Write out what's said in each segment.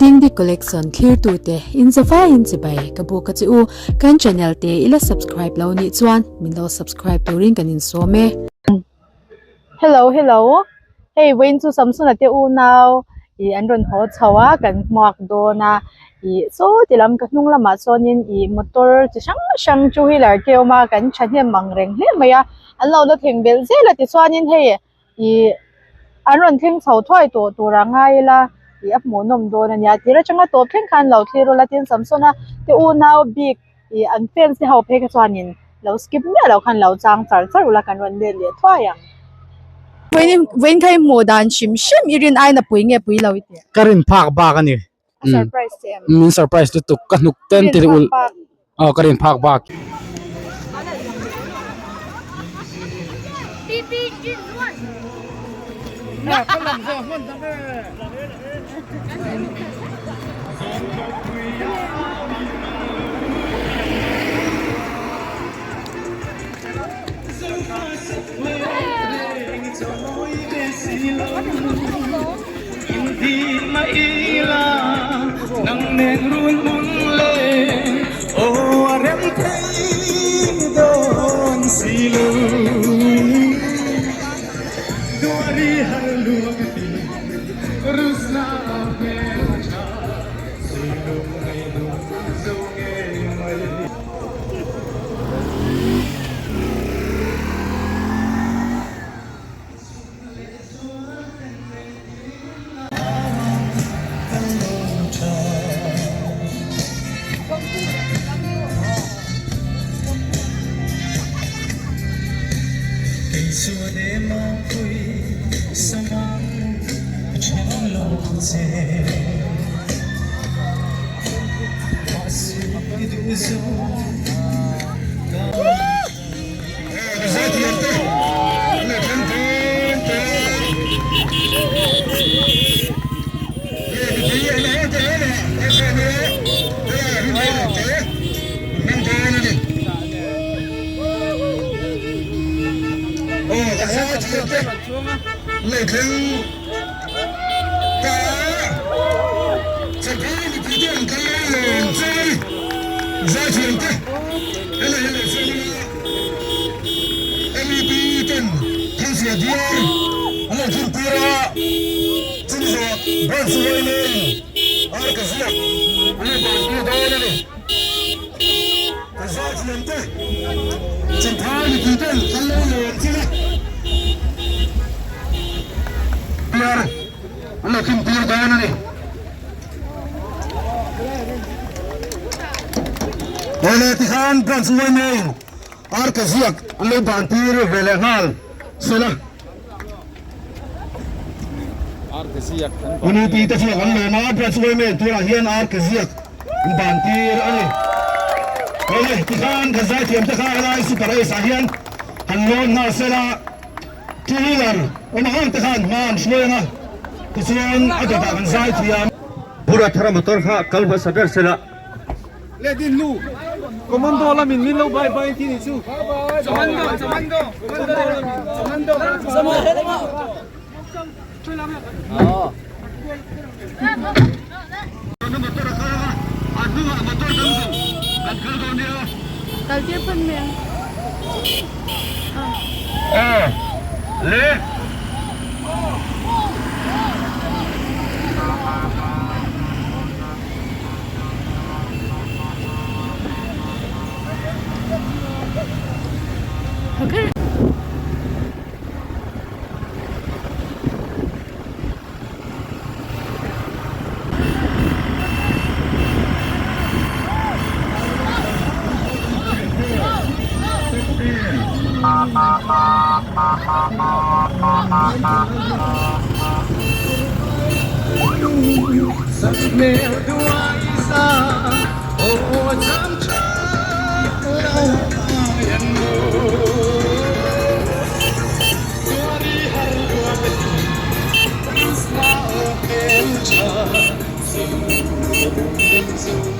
Dingdi Collection thlirtute in zavaiin chibai ka buk a che u. Kan channel te i la subscribe lo nih chuan min lo subscribe turin kan insawm e. Hello hello hei vawiin chu Samsona te unau ih an rawn haw chho a kan hmuak dawn a ih saw ti lam ka hnung lamah chuanin ih motor chi hrang hrang two wheeler te a awm a kan thahnem ang reng hle mai a an lo la thleng belh zel a tichuanin hei ih an rawn thleng chho thuai tawh tur a ngai ila ih a hmuhnawm dawn a nia tir atanga tawp thleng khan lo thlir ula tin Samsona te unau bik ih an fans te ho phei kha chuanin lo skip miah loh khan lo chang char char ula kan rawn let leh thuai ang. Vawiin kha i hmuh dan hrim hrim i rin aina pui nge pui lo i tih? Ka rin phak bak a ni. A surprise che em? Min surprise lutuk ka hnuk ten tir ulh. Aw ka rin phak bak.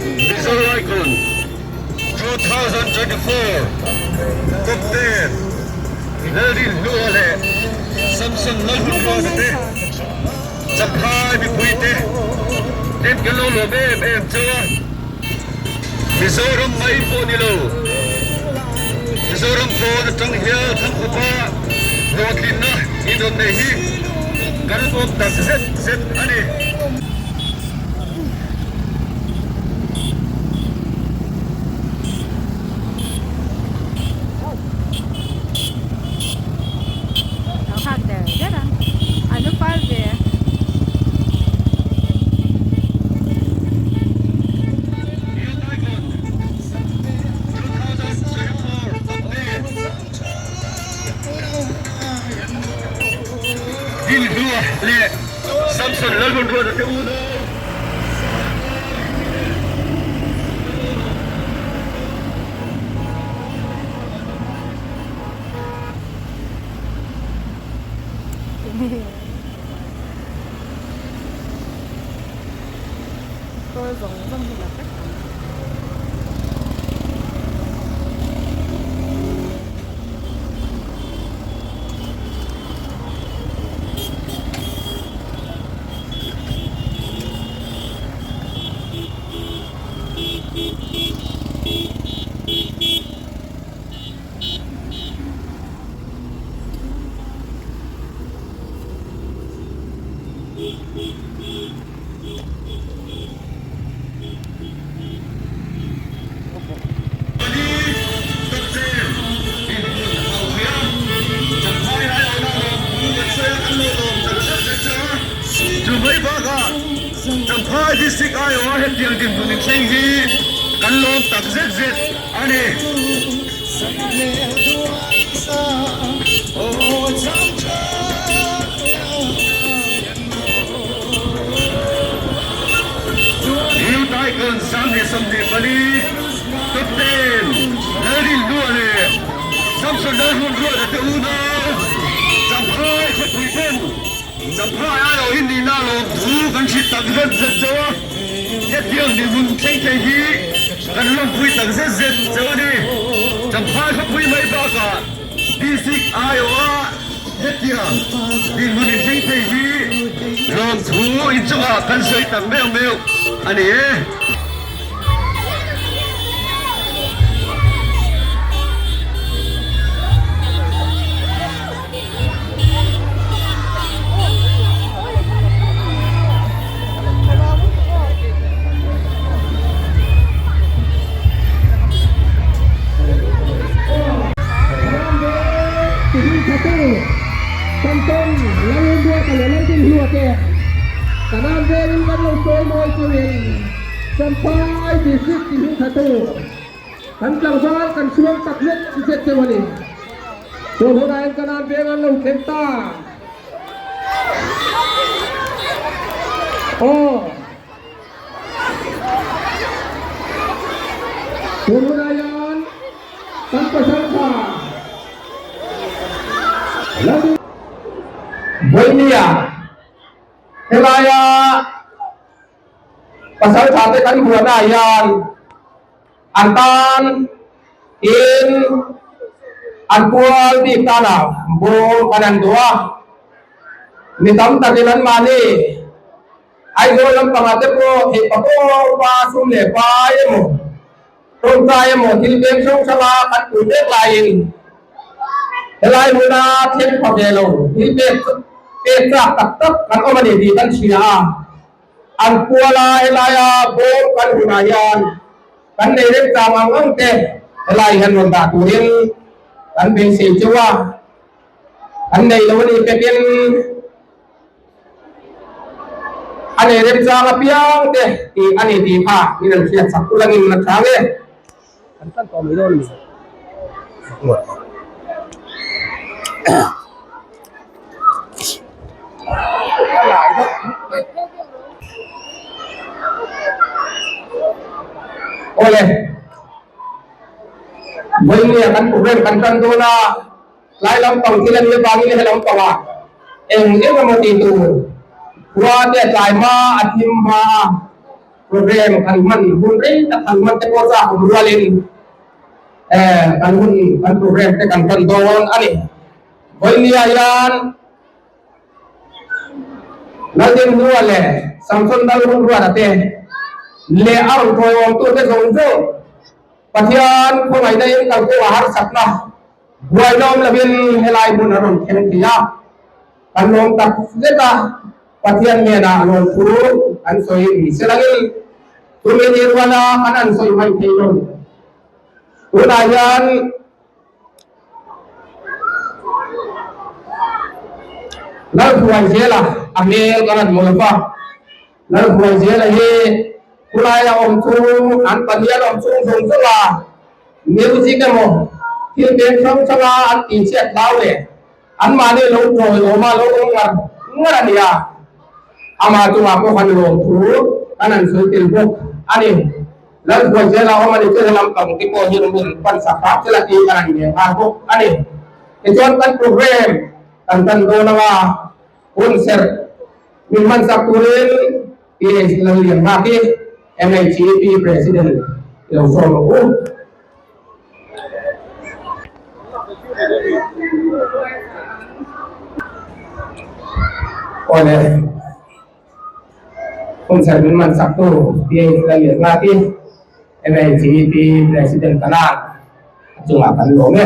Mizo Icon 2024 Top 10 Lalrinhlua leh Samson Lalhunruata te Champhai mipuite. Tin, kan lo lawm em em chauh a, Mizoram mai pawh ni lo, Mizoram pawn atang hial Thangkhawpa hlawhtlinna in rawn neih hi kan awm tak zet zet a ni. Dinhlua leh Samson Lalhunruata te unau. Motor zawng zawng hi la vek ang. Chumai bakah Champhai District aiawha hetiang dinhmun inthleng hi kan lawm tak zet zet a ni. New Tycoon 2024 Top Ten Lalrinhlua leh Samson Lalhunruata te unau Champhai khawpui ten Champhai aiawhin nihna lawmthu kan hrilh tak zet zet chauh a, hetiang dinhmun thleng thei hi kan lawmpui tak zet zet chauh a ni. Champhai khawpui mai bakah District aiawha hetiang dinhmun inthleng thei hi lawmthu inchungah kan sawi tak meuh meuh a ni e. Kan tlangval kan suang tak zet zet cheu a ni. Tun hunah hian ka nan veng an lo thleng ta. Aw. Tun hunah hian kan pasaltha Lalduh. Vawinia helaia pasaltha te kan huanah hian An tan in an pual bik tanah bawm kan han duh a, mi tam takin anmahni Aizawl lampangah te pawh theih pa pawpa sum leh pai emaw tawngtai emaw thil peng hrang hranga kan pui mek laiin helai hmuna thleng pha ve lo thil pek pek chak tak tak kan awm a ni tih kan hria a. An kuala helaia bawm kan hunah hian kan nei remchang ang ang te helai hian rawn dah turin kan beisei cheu a, kan nei lo a nih pekin a nei remchang apiang te tih a ni tih kha min an hriat chak ulangin a chang e. Kan tan tawh mai dawn a ni. Awle, vawinia kan program kan tan dawn a, tlai lampang thil a nih avangin he lampangah eng eng emaw tih tur khua te a tlai hma a thim hma a, Program kan hman hun rei tak kan hman te pawh chak awm rualin kan hun kan program te kan tan dawn a ni. Vawinia hian Laldinhlua leh Samson Lalhunruata te leh a rawn tawiawmtute zawng zawng Pathian khawngaihna in kalkawngah harsatna buaina awm lovin helai hmun a rawn thleng thei a, kan lawm tak zet a, Pathian hnenah lawmthu an sawi ni se langin tumi ni ruala kan an sawi mai thei lo. Tunah hian Lalhruaizela a hmel kan han hmu lo va, Lalhruaizela hi khulaia awm chung an pahnian awm chung zawng zawng a, music emaw thil peng hrang hranga an tihchhiat hlau leh anmahni lo tawi awma lo awm ngar ngar a ni a, amah chungah pawh han lawmthu kan han sawi tel bawk a ni. Lalhruaizela awm a ni chu helam pang te pawh hi min pan sak hram chela tih kan han ngen nghal bawk a ni. Tichuan kan program kan tan dawn anga hun serh min hman sak turin PH Lallianghak hi MHEP President i lo sawm ang u. Awle. Concert min man sak tu PH Lallianghak hi MHEP President Kanan a chungah kan lawm e.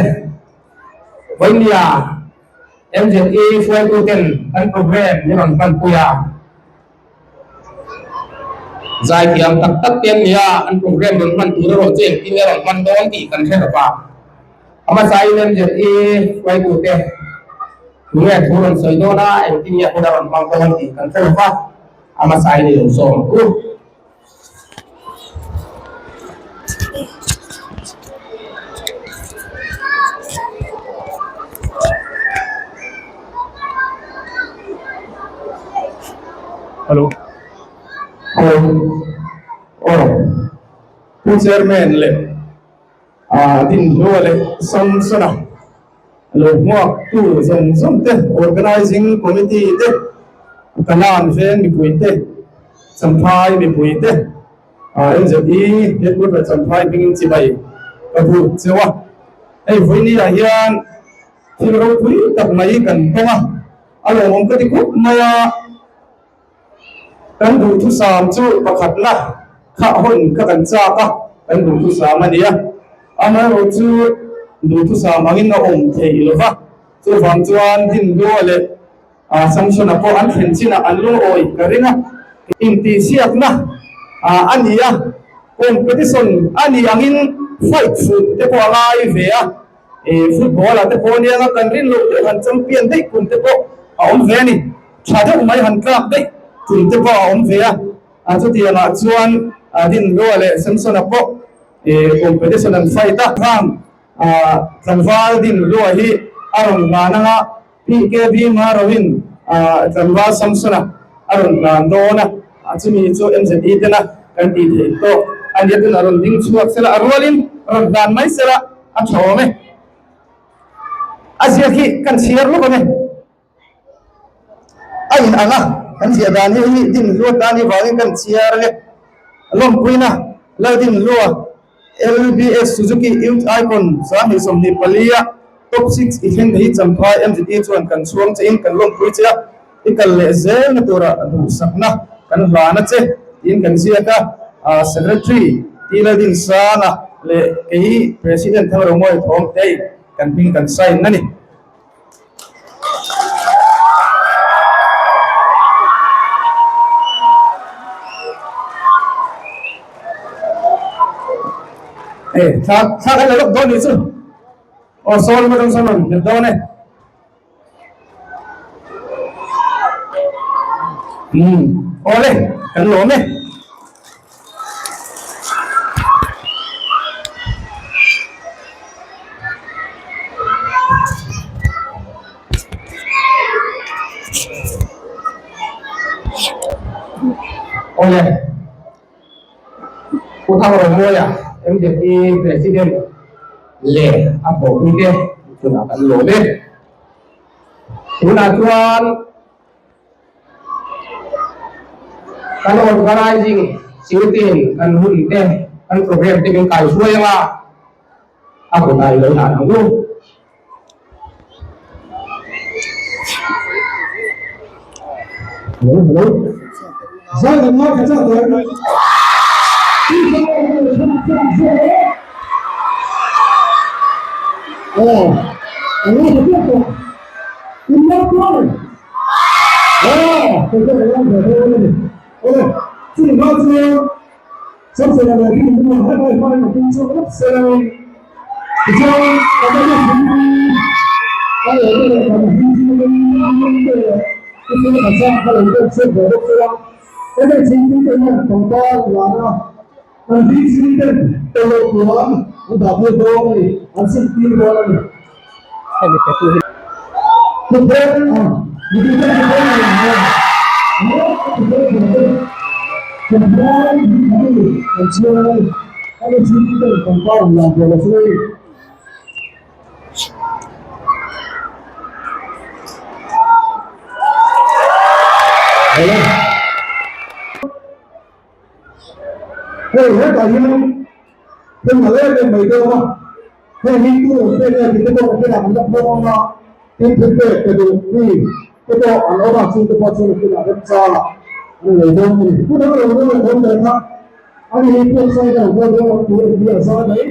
Vawinia MZE hruaitu ten kan program min rawn hmanpui a, zaithiam tak tak te an ni a, an program rawn hman tur erawh chu engtin nge rawn hman dawn tih kan hre lo va. A hmasain MZE hruaitu te Tunge thu rawn sawi dawn a, engtin nge hun a rawn hmang dawn tih kan hre lo va, a hmasain i lo sawm ang u. Hello. Hello. Aw. Pu Chairman leh ah Dinhlua leh Samsona Lo hmuak tu zawng zawng te, Organising Committee te, Kanan veng mipui te, Champhai mipui te, MZE Headquarter Champhai hmingin chibai ka buk cheu a. Hei vawinia hian thil ropui tak mai kan tawng a, a lawmawm ka ti khawp mai a. Kan duhthusam chu pakhatna kha hawn kha kan chak a, kan duhthusam a ni a. Amaherawh chu duhthusam angin a awm theih lo va, chuvang chuan Dinhlua leh Samsona pawh an thlen chinah an lungawi ka ring a. Intihsiakna a ni a, competition a nih angin fight fuh te pawh a ngai ve a, football ah te pawh ania kan rin loh deuh han champion daih kum te pawh a awm ve a ni. Tha deuh mai han tlak daih tum te pawh a awm ve a, a chutiangah chuan Dinhlua leh Samsona pawh competition an fight a, khang tlangval Dinhlua hi a rawn hlan anga PKB Maroin tlangval Samsona a rawn hlan dawn a, chumi chu MZE tena kan tih theih tawk a nia tuna rawn ding chhuak sela a rualin rawn hlan mai sela a tha awm e. A ziak hi kan chhiar lawk ang e. A in ang a, kan ziah dan hi hei din hluat dan hi vangin kan chhiar ang e. Lawmpuina Laldinhlua LBS Suzuki Youth Icon 2024 a Top 6 i thleng thei hi Champhai MZE chuan kan chhuang che in kan lawmpui che a, i kal leh zel na tura duhsakna kan hlan a che tiin kan ziak a. Secretary T Laldinsanga leh kei President Thangromawi Thawmtei kan hming kan sign a ni. Thla thla kan la lawk dawn nih chu aw sawn emaw atang sawn rawn nghet dawn e umm awle kan lawm e. Awle, Pu Thangromawia, MZP President leh a thawhpuite chungah kan lawm e. Tunah chuan Kan organizing siutin kan hun te kan program te min kai hruai anga a kutah i lo dan ang u. Hello, hello. Zai kan ngai kha chak tawh. Oh, ang ngai kha chak tawh. In love tuar. Oh, kei pawh ka ngai kha tawh a ni. Awle, chumi hma chuan Samsona leh Rinna helai hmain a ding chhuak lawk se la, tichuan ka dam a hlim a leh te leh kan hlim chu te leh te chu ka chang kha lo deuh chhuak ve bawk se la, hemi thingpui te hian pangpar lan a, kan hlim chhung ten tawlh puan an dah tir dawn a ni, an sim tir dawn a ni. Hei hetah hian thil a lem em mai dawn a. Heng hi tu rawn pek nge tih te pawh nakinah an la phawng ang a, tin thil pek pe duh mi te pawh an awm a, chung te pawh chu nakinah remchang ah an lei dawn a ni. Pu dang lo dawn leh dawn ber kha a ni hi puak sai ka lo kal dawn ang tih a ni a zai mai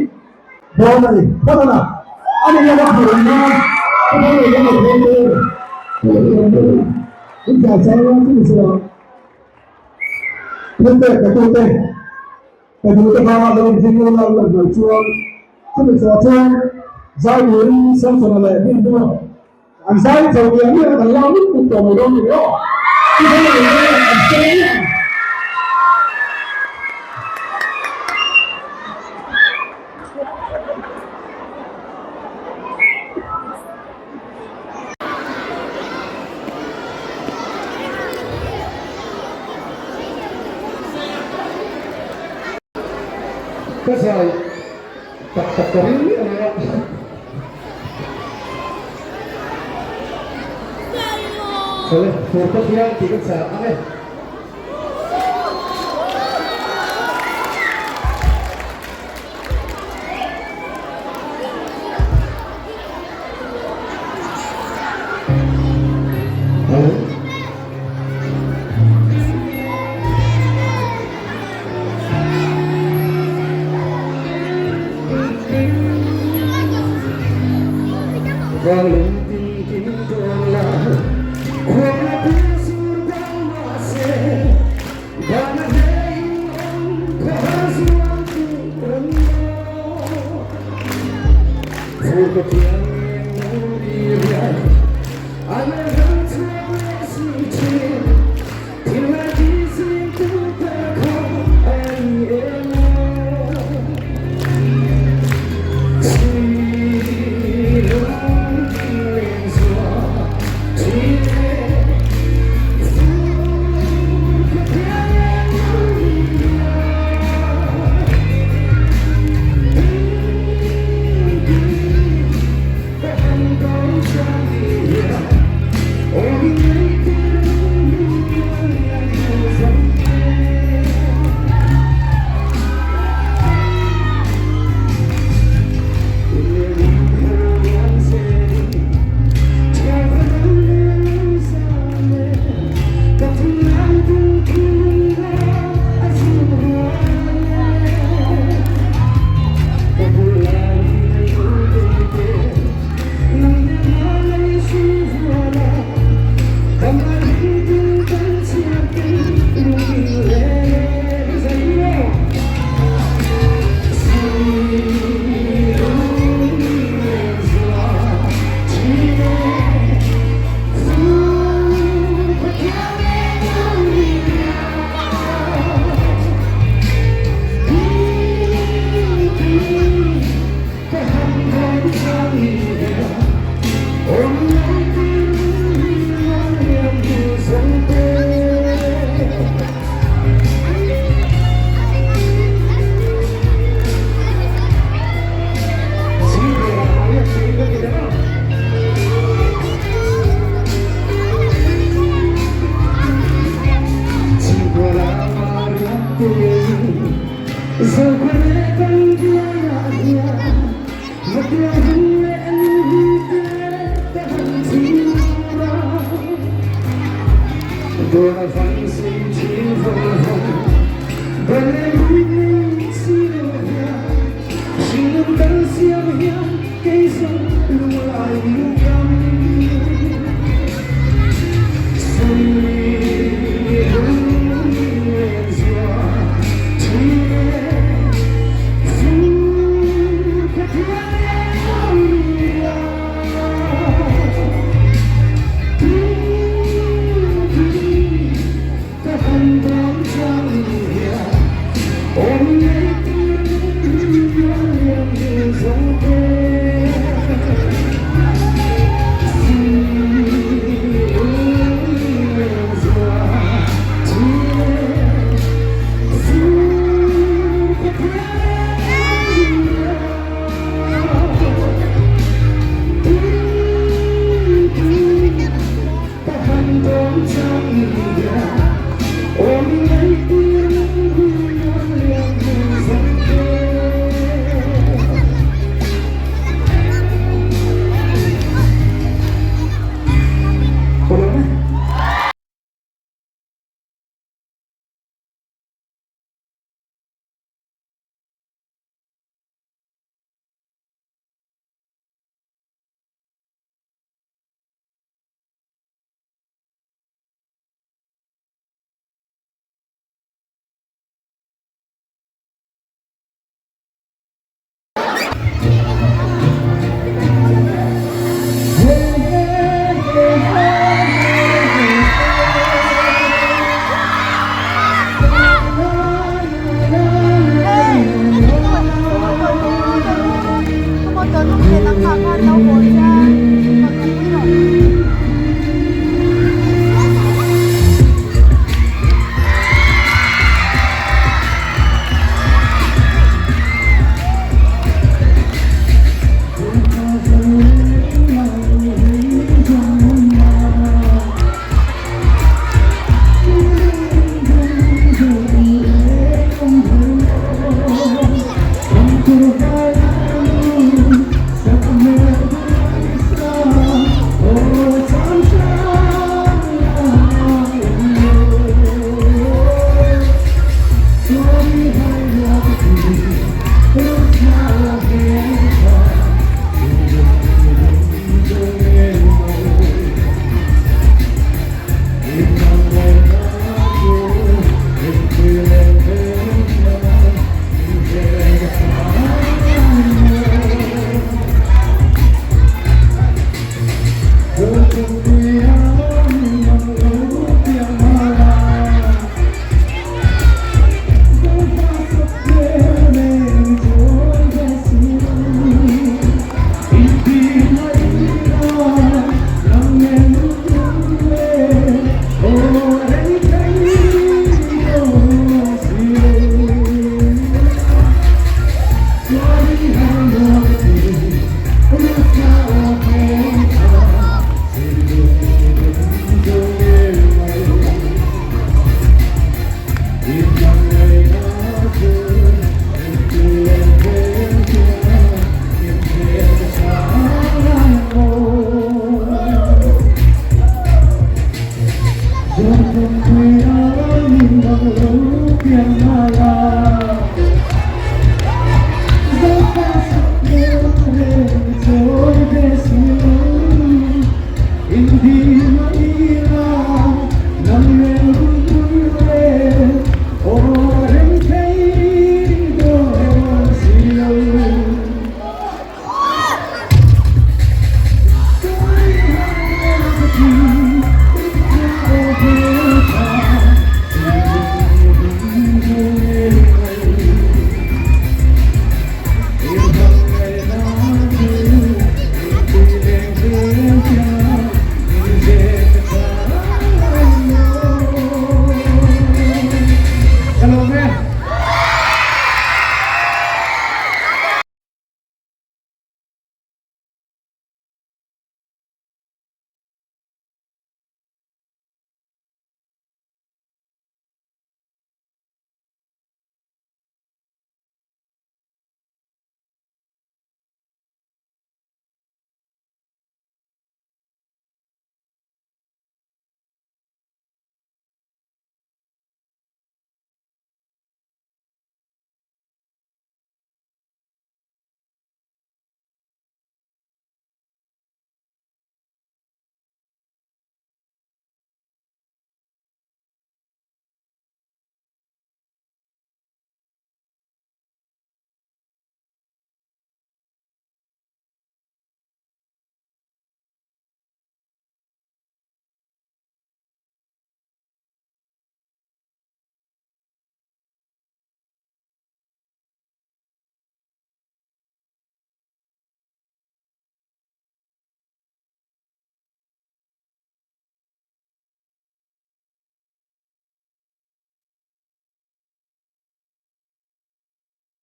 dawn a ni. Phawt a na, a ni hian a phur ang nan pu dang lo dawn leh dawn ber in tla chang a chumi chuan thil pek pe tu te Ka duhte kha lo inring lo la lan mai chuan chumi chhuah chuan zai turin Samsona leh Rinhlua an zai chho diam diam a, kan lak mup mup tawh mai dawn ni aw. Chutah lo inring a an che miah ang. Ka zai tak tak ka ring miah lo a. Chawle, fur Pathian tih ka chah ang e.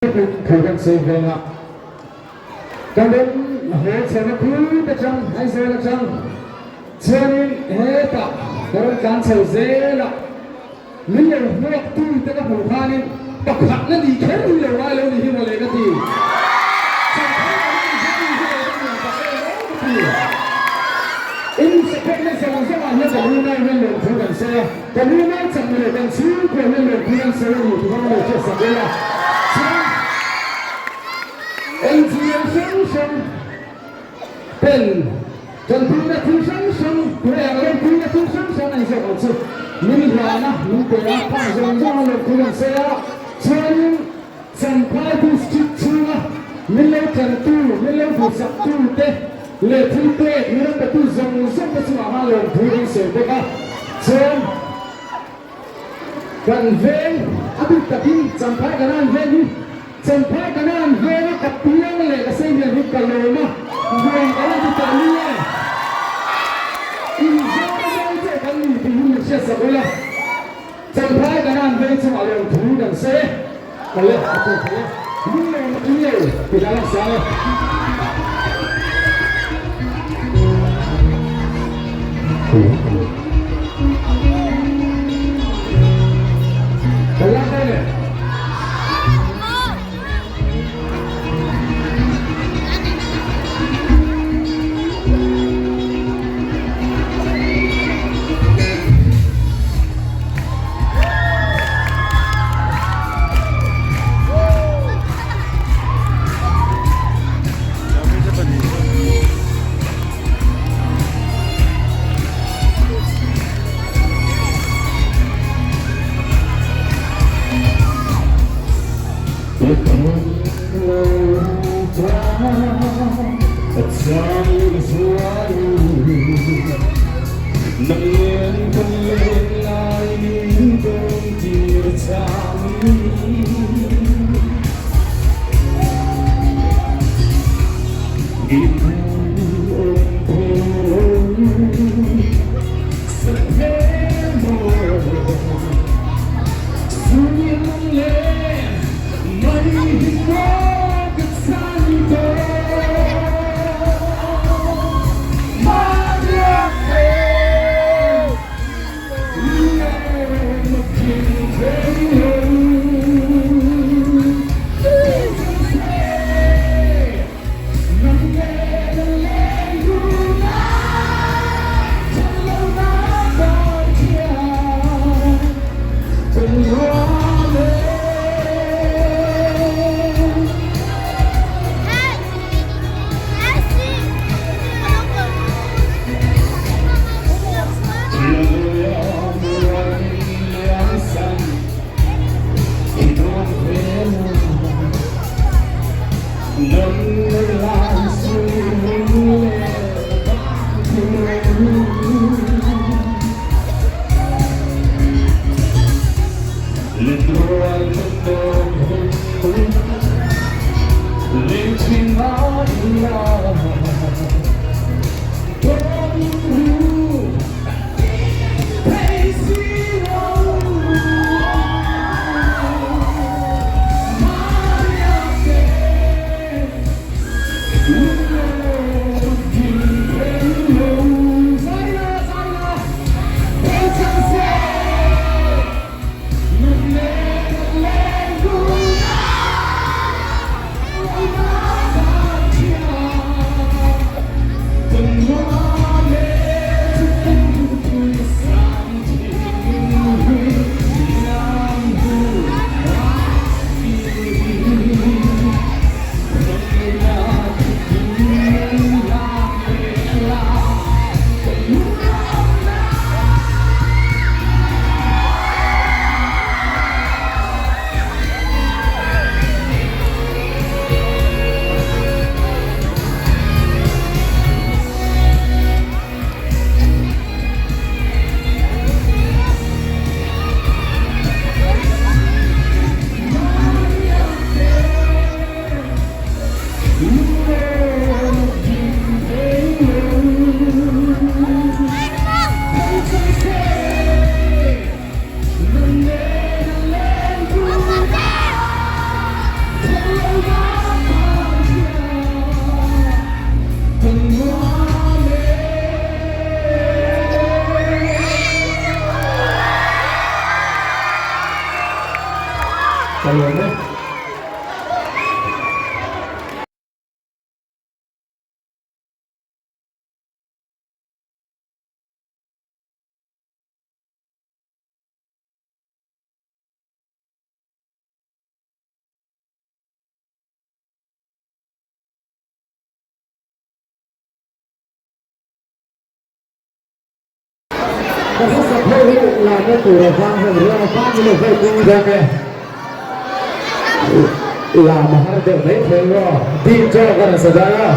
Thu kan sawi veng a, kan rawn haw chhehna khut atang Aizawl atang chuanin hetah ka rawn tlan chho zel a, min lo hmuak tu te ka hmuh khanin pakhat na ni kher hi lo ngai lo ni hi mawle ka ti. Changphai ka rawn zai hi lo ka nuam tak em aw ka ti. In support na zawng zawngah hian ka lungngai hian lawmthu kan sawi a. Ka nu nau chak ni leh kan chhungkua hian lawmthu kan sawi a ni tih kha ka lo hriat sak ula. Chuan NGO hrang hrang ten tanpuina thil hrang hrang tuna ang lawmpuina thil hrang hrang an zawk ang chu min hlan a, min pe a, khang zawng zawng a lawmthu kan sawi a. Chuanin Champhai District chhunga min lo tantu, min lo duhsaktu te leh thil pek min rawn petu zawng zawng te chungah khan lawmthu kan sawi bawk a. Chuan kan veng a bik takin Champhai Kanan veng hi Champhai Kanan venga ka piang leh ka seilian hi ka lawm a, nuam ka la ti teh lul e. Inzawm mawi che kan ni tih hi min hriatsak ula. Champhai Kanan veng chungah lawmthu kan sawi e. Awle, a pawh thei e. Lung lawm a tling lo ti dah lang sang e. Kan lak dawn e. lawm e. Ka hmasa pho hi lamna tur a vang ho ria a vang in a vawi kung dawn e. Lam a har deuh mai thei maw? Dim zawk a nasa dawn a.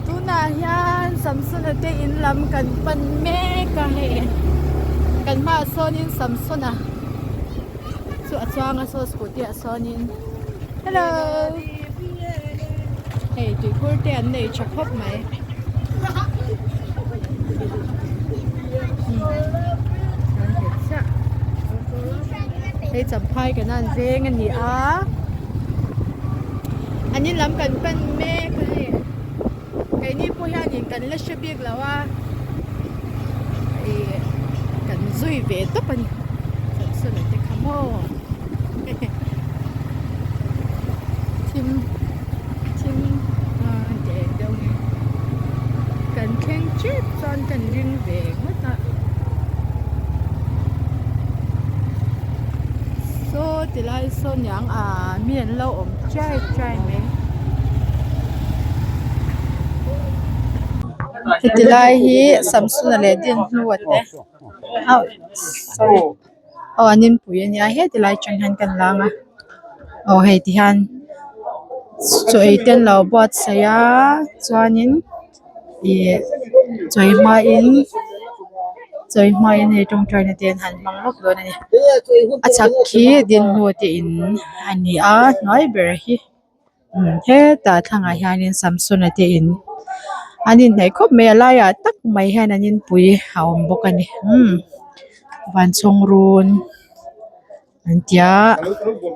Tunah hian Samsona te in lam kan pan mek a hei kan hmaah sawnin Samsona chu a chuang a saw scooty ah sawnin hello hei tuikhur te an nei tha khawp mai. Hei champhai kan an veng a ni a an in lam kan pan mek a hei keini pawh hianin kan la hre bik lo a ih kan zui ve tawp a ni samsona te kha maw thim thim a dek deuh nge kan thleng tep chuan kan ring ve ngawt a saw ti lai saw niang ah mi an lo awm chiai chiai mai heti lai hi samsona leh dinhlua te sorry aw an inpui a nia heti lai atang hian kan lang a aw hei ti hian chaw ei te an lo buatsaih a chuanin ih chaw ei hmain chaw ei hmain hei tawngtaina te an han hmang lawk dawn a ni a chhak khi dinhmu te in a ni a hnuai ber hi. Hetah thlangah hianin Samsona te in an inhnaih khawp mai a laiah tak mai hian an inpui a awm bawk a ni umm vanchhawng run an tia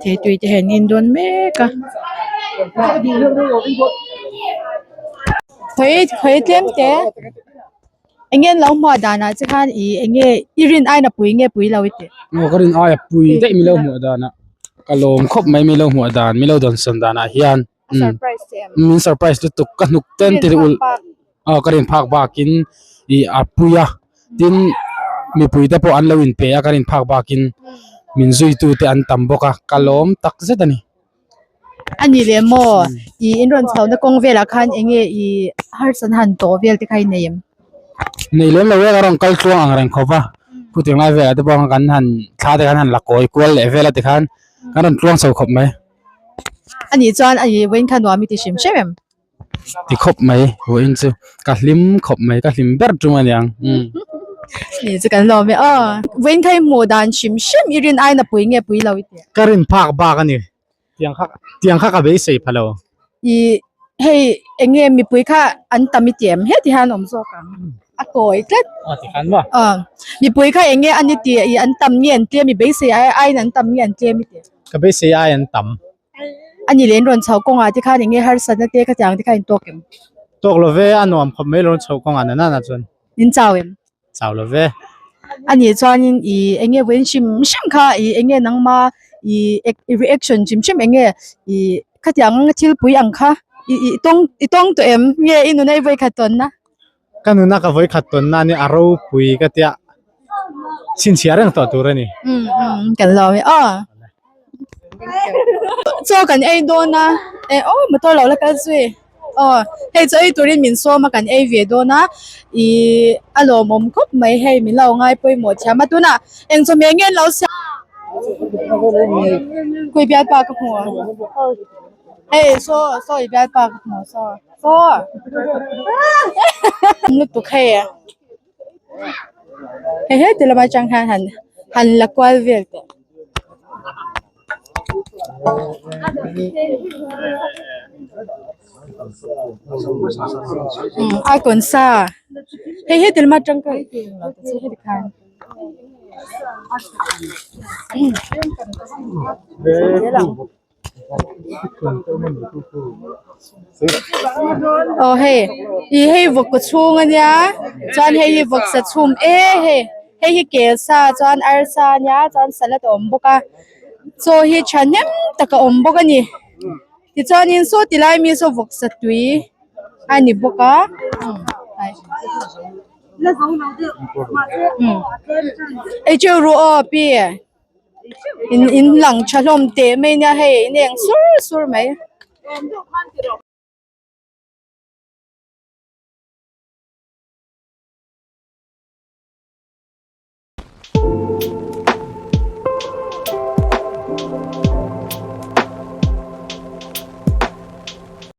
theitui te hian an in dawn mek a. Khawi khawi tlem te eng nge an lo hmuah danah che khan ih eng nge i rin aina pui nge pui lo i tih? Aw ka rin aia pui daih milo hmuah danah ka lawm khawp mai milo hmuah dan milo dawn sawn danah hian min surprise lutuk ka hnuk ten tir ulh aw ka rin phak bakin ih a pui a tin mipui te pawh an lo inpe a ka rin phak bakin min zui tu te an tam bawk a ka lawm tak zet a ni. A ni leh maw? I in rawn chhohna kawng velah khan eng nge i harsatna han tawh vel te kha i nei em? Nei lem lo e, ka rawn kal tluang ang reng khawp a. Khutiang lai velah te pawh kan han thla te khan han la kawi kual leh vel a tikhan kan rawn tluang chho khawp mai. A nih chuan a i vawiin kha nuam i ti hrim hrim em? Ti khawp mai vawiin chu ka hlim khawp mai ka hlim ber tum a niang umm. Ni chu kan lawm e aw. Vawiin kha i hmuh dan hrim hrim i rin aina pui nge pui lo i ti? Ka rin phak bak a ni. Tiang kha tiang kha ka beisei pha lo. I hei eng nge mipui kha an tam i ti em? Heti hian awm zawk ang. A kawi tlat. Aw ti khan maw? Aw mipui kha eng nge an i ti i an tam nge an tlem i beisei ai aiin an tam nge an tlem i ti? Ka beisei ai an tam. A ni leh in rawn chho kawngah te khan eng nge harsatna te khatiang te kha in tawk em? Tawk lo ve, a nuam khawp mai rawn chho kawngah na nana chuan. In chau em? Chau lo ve. A nih chuanin i eng nge vawiin hrim hrim kha i eng nge nangma i i reaction hrim hrim eng nge i khatiang thil pui ang kha i i tawng i tawng tawh em? Nge i nuna i vawikhat tawnna? Ka nuna ka vawikhat tawnna nia a ropui ka tia chhinchhiah reng tawh tur a ni. Umm umm kan lo e aw. Chaw kan ei dawn a eh aw motor lo la kal zui aw hei chaw ei turin min sawm a kan ei ve dawn a ihh a lawmawm khawp mai hei min lo ngai pawimawh thiam a tunah eng chawhmeh nge an lo siam khawi bialpa ka hmu a hei saw saw i bialpa ka hmu saw saw lutuk hei hei heti lam atang hian han han la kual vel teh. A kawn sa hei heti lam atang khan heti khan. Aw hei ih hei vawk kaw chhung ania chuan hei hi vawksa chhum e hei hei hi kel sa chuan arsa ania chuan salad a awm bawk a chaw hi thahnem tak a awm bawk a ni tichuanin saw ti lai mi saw vawksa tui a ni bawk a. Ei teuh ru aw pi. In in lang tha hlawm teh mai nia hei in eng sur sur mai.